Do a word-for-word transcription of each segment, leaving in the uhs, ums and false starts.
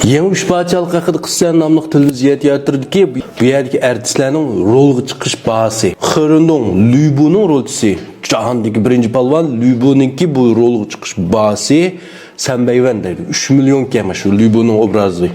يېڭى ئۈچ پادىشاھلىق ھەققىدە قىسسە ناملىق تېلېۋىزىيە تىياتىرىدىكى بۇ يەردىكى ئەرتىسلەرنىڭ رولغا چىقىش باھاسى. خېرىندۇڭ لۈبۇنىڭ رولچىسى، جاھاندىكى بىرىنچى پالۋان لۈبۇنىڭكى بۇ رولغا چىقىش باھاسى سەن بەيۋەن دەيدۇ. ئۈچ مىليون كەم شۇ لۈبۇنىڭ ئوبرازى.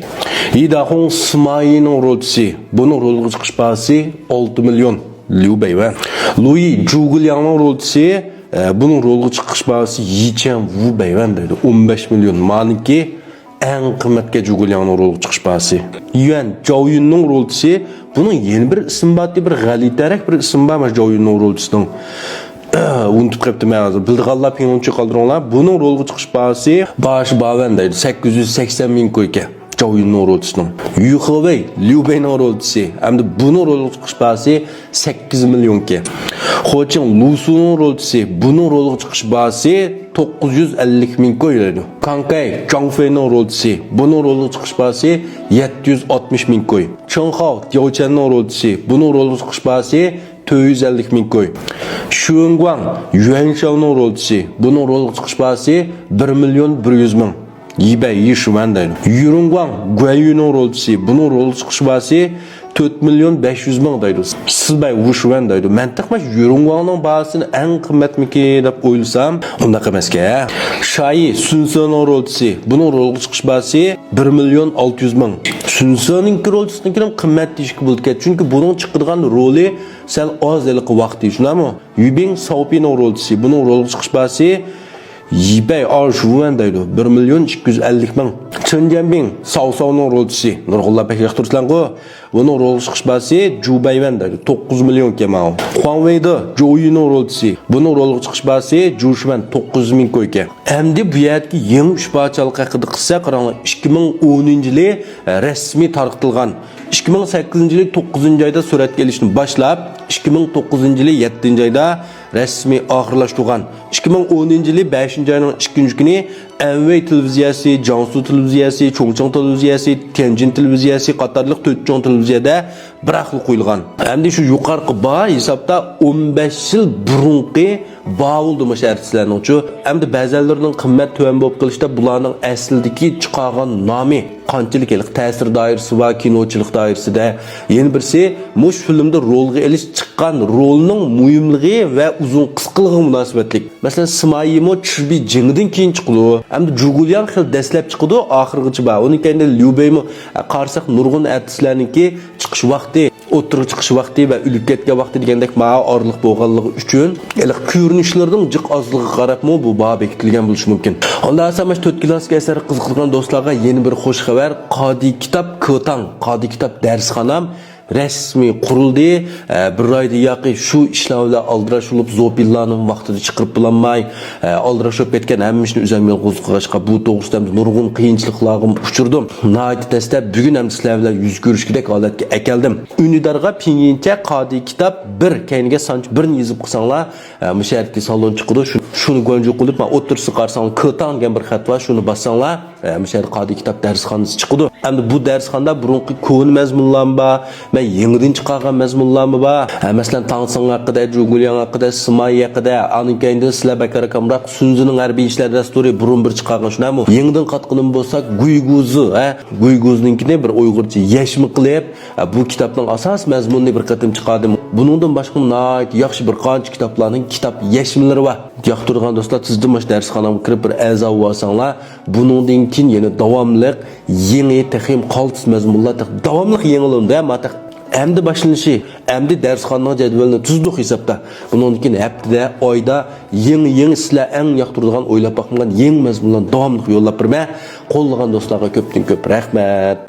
يىداخۇڭ سىمايىنىڭ رولچىسى، بۇنىڭ رولغا چىقىش باھاسى ئالتە مىليون ليۇ بەيۋەن. لۇي جۇگۇلياڭنىڭ رولچىسى، ئە، بۇنىڭ رولغا چىقىش باھاسى يىچيەن ۋۇ بەيۋەن دەيدۇ. ئون بەش مىليون. مانىكى ئەڭ قىممەتكە جۇگۇلياڭنىڭ رولغا چىقىش باھاسى. يۈەن جاۋيۈننىڭ رولچىسى، بۇنىڭ يەنە بىر ئىسمى بار، بىر غەلىتەرەك بىر ئىسمى بار، مانا جاۋيۈننىڭ رولچىسىنىڭ. ئۇنتۇپ قېپتىمەن ھازىر. بىلىدىغانلار پىڭلۇنچى قالدۇرۇڭلار. بۇنىڭ رولغا چىقىش باھاسى باش باۋەن دەيدۇ، سەككىز يۈز سەكسەن مىڭ كويكەن. جاۋيۈننىڭ رولچىسىنىڭ. يۈخېۋېي، ليۇ بەينىڭ رولچىسى. ئەمدى بۇنىڭ رولغا چىقىش باھاسى سەككىز مىليونكەن. خوچىڭ لۇسۇنىڭ رولچىسى. بۇنىڭ رولغا چىقىش باھاسى توققۇز يۈز ئەللىك مىڭ كوي دەيدۇ. كاڭكەي، جاڭفېينىڭ رولچىسى. بۇنىڭ رولغا چىقىش باھاسى يەتتە يۈز ئاتمىش مىڭ كوي. چېڭخاۋ، دياۋچەننىڭ رولچىسى. بۇنىڭ رولغا چىقىش باھاسى تۆت يۈز ئەللىك مىڭ كوي. شۈنگۇاڭ، يۈەنشاۋنىڭ رولچىسى. بۇنىڭ رولغا چىقىش باھاسى بىر مىليون بىر يۈز مىڭ. يىبەي يىشۈەن دەيدۇ. يۈرۈڭگۇاڭ، گۇەنيۈنىڭ رولچىسى. بۇنىڭ رولغا چىقىش باھاسى تۆت مىليون بەش يۈز مىڭ دەيدۇ. سىلبەي ۋۇشۈەن دەيدۇ. مەن تېخىمۇ يۈرۈڭگۇاڭنىڭ باھاسىنى ئەڭ قىممەتمىكى دەپ ئويلىسام، ئۇنداق ئەمەسكەن. شايى سۈنسېنىڭ رولچىسى. بۇنىڭ رولغا چىقىش باھاسى بىر مىليون ئالتە يۈز مىڭ. سۈنسېنىڭكى رولچىسىنىڭكىنىمۇ قىممەت دېيىشكە بولىدىكەن. چۈنكى بۇنىڭ چىقىدىغان رولى سەل ئاز ھېلىقى ۋاقتى، شۇنداقمۇ؟ يۈبىڭ ساۋپىنىڭ رولچىسى. بۇنىڭ رولغا چىقىش باھاسى يىبەي ئارشۇۋەن دەيدۇ، بىر مىليون ئىككى يۈز ئەللىك مىڭ. چېن جيەنبىڭ، ساۋساۋنىڭ رولچىسى. نۇرغۇنلار بەك ياقتۇرىسىلەرغۇ. بۇنىڭ رولغا چىقىش باھاسى جۇ بەيۋەن دەيدۇ، توققۇز مىليون كەن ماۋۇ. خۇاڭ ۋېيدې، جويۈنىڭ رولچىسى. بۇنىڭ رولغا چىقىش باھاسى جۇ شۈەن، توققۇز يۈز مىڭ كويكەن. ئەمدى بۇ يەردىكى يېڭى ئۈچ پادىشاھلىق ھەققىدە قىلساق، قاراڭلار، ئىككى مىڭ ئونىنچى يىلى رەسمىي تارقىتىلغان. ئىككى مىڭ سەككىزىنچى يىلى توققۇزىنچى ئايدا سۈرەتكە ئېلىشنى باشلاپ، ئىككى مىڭ توققۇزىنچى يىلى يەتتىنچى ئايدا رەسمىي ئاخىرلاشتۇرغان. ئىككى مىڭ ئونىنچى يىلى بەشىنچى ئاينىڭ ئىككىنچى كۈنى ئەنۋەي تېلېۋىزىيەسى، جياڭسۇ تېلېۋىزىيەسى، چۇڭچىڭ تېلېۋىزىيەسى، تيەنجىن تېلېۋىزىيەسى قاتارلىق تۆت چوڭ تېلېۋىزىيەدە بىراقلا قويۇلغان. ئەمدى شۇ يۇقىرىقى باھا ھېسابتا ئون بەش يىل بۇرۇنقى باھا بولدى مۇشۇ ئەرتىسلەرنىڭچۇ. ئەمدى بەزەنلىرىنىڭ قىممەت تۆۋەن بولۇپ قېلىشتا بۇلارنىڭ ئەسلىدىكى چىقارغان نامى قانچىلىك ھېلىقى تەسىر دائىرىسى بار، كىنوچىلىق دائىرىسىدە. يەنە بىرسى، مۇشۇ فىلىمدا رولغا ئېلىش چىققان رولنىڭ مۇھىملىقى ۋە ئۇزۇن قىسقىلىقىغا مۇناسىۋەتلىك. مەسىلەن، سىمايىمۇ چۈبى جېڭىدىن كېيىن چىقىدۇ. ئەمدى جۇگۇليان خېلى دەسلەپ چىقىدۇ، ئاخىرغىچە بار. ئۇنىڭ كەينىدە ليۇبېيمۇ، قارىساق، نۇرغۇن ئەرتىسلەرنىڭكى چىقىش ۋاقتى، ئوتتۇرىغا چىقىش ۋاقتى ۋە ئۆلۈپ كەتكەن ۋاقتى دېگەندەك ماۋۇ ئارىلىق بولغانلىقى ئۈچۈن، ھېلىقى كۆرۈنۈشلىرىنىڭ جىق ئازلىقىغا قاراپمۇ بۇ باھا بېكىتىلگەن بولۇشى مۇمكىن. ئاندىن سەن مانا شۇ تۆت كىلاسسىك ئەسەرگە قىزىقىدىغان دوستلارغا يەنە بىر خۇش خەۋەر. قادىي كىتاب كېتاڭ، قادىي كىتاب دەرسخانام رەسمىي قۇرۇلدى. ئە، بىر ئايدىن ياقى شۇ ئىشلار بىلەن ئالدىراش بولۇپ، زوپىنلارنىمۇ ۋاقتىدا چىقىرىپ بولالماي، ئە، ئالدىراش بولۇپ كەتكەن، ھەممە ئىشنى ئۆزۈم يالغۇز قىلغاچقا، بۇ توغرىسىدا ھەم نۇرغۇن قىيىنچىلىقلارغىمۇ ئۇچرىدىم. ناھايىتى دەسلەپ بۈگۈن ھەم سىلەر بىلەن يۈز كۆرۈشكۈدەك ھالەتكە ئەكەلدىم. ئۈندىدارغا پىڭيىنچە قادىي كىتاب بىر، كەينىگە سانچە بىرنى يېزىپ قىلساڭلار، ئە، مۇشۇ يەردىكى سالون چىقىدۇ. شۇ، شۇنى گۇەنجۇ قىلىپ، مانا ئوتتۇرىسىغا قارىساڭلار، كېتاڭ دېگەن بىر خەت بار، شۇنى باسساڭلار، ئە، مۇشۇ يەردە قادىي كىتاب دەرسخانىسى چىقىدۇ. ئەمدى بۇ دەرسخانىدا بۇرۇنقى كونا مەزمۇنلارمۇ بار، مەن يېڭىدىن چىقارغان مەزمۇنلارمۇ بار. ھە، مەسىلەن، تاڭسىڭ ھەققىدە، جۇگۇلياڭ ھەققىدە، سىماي ھەققىدە، ئاندىن كەينىدىن سىلەر بەك ئامراق سۈنزىنىڭ ھەربىي ئىشلار دەستۇرى بۇرۇن بىر چىقارغان، شۇنداقمۇ؟ يېڭىدىن قاتقىنىم بولسا گۇيگۇزى، ھە، گۇيگۇزنىڭكىنى بىر ئۇيغۇرچە يەشمە قىلىپ، ھە، بۇ كىتابنىڭ ئاساسىي مەزمۇنىنى بىر قېتىم چىقاردىم. بۇنىڭدىن باشقىمۇ ناھايىتى ياخشى بىر قانچە كىتابلارنىڭ كىتاب يەشمىلىرى بار. ياقتۇرىدىغان دوستلار، تېزدىن مانا شۇ دەرسخانامغا كىرىپ بىر ئەزا بولساڭلار، بۇنىڭدىن كېيىن يەنە داۋاملىق يېڭى، تېخىمۇ قالتىس مەزمۇنلار تېخى داۋاملىق يېڭىلىنىدۇ، ھە، ما تېخى ئەمدى باشلىنىشى، ئەمدى دەرسخانىنىڭ جەدۋىلىنى تۈزدۇق ھېسابتا. بۇنىڭدىن كېيىن ھەپتىدە، ئايدا يېڭى، يېڭى سىلەر ئەڭ ياقتۇرىدىغان، ئويلاپ باقمىغان يېڭى مەزمۇنلارنى داۋاملىق يوللاپ بېرىمەن. قوللىغان دوستلارغا كۆپتىن كۆپ رەھمەت.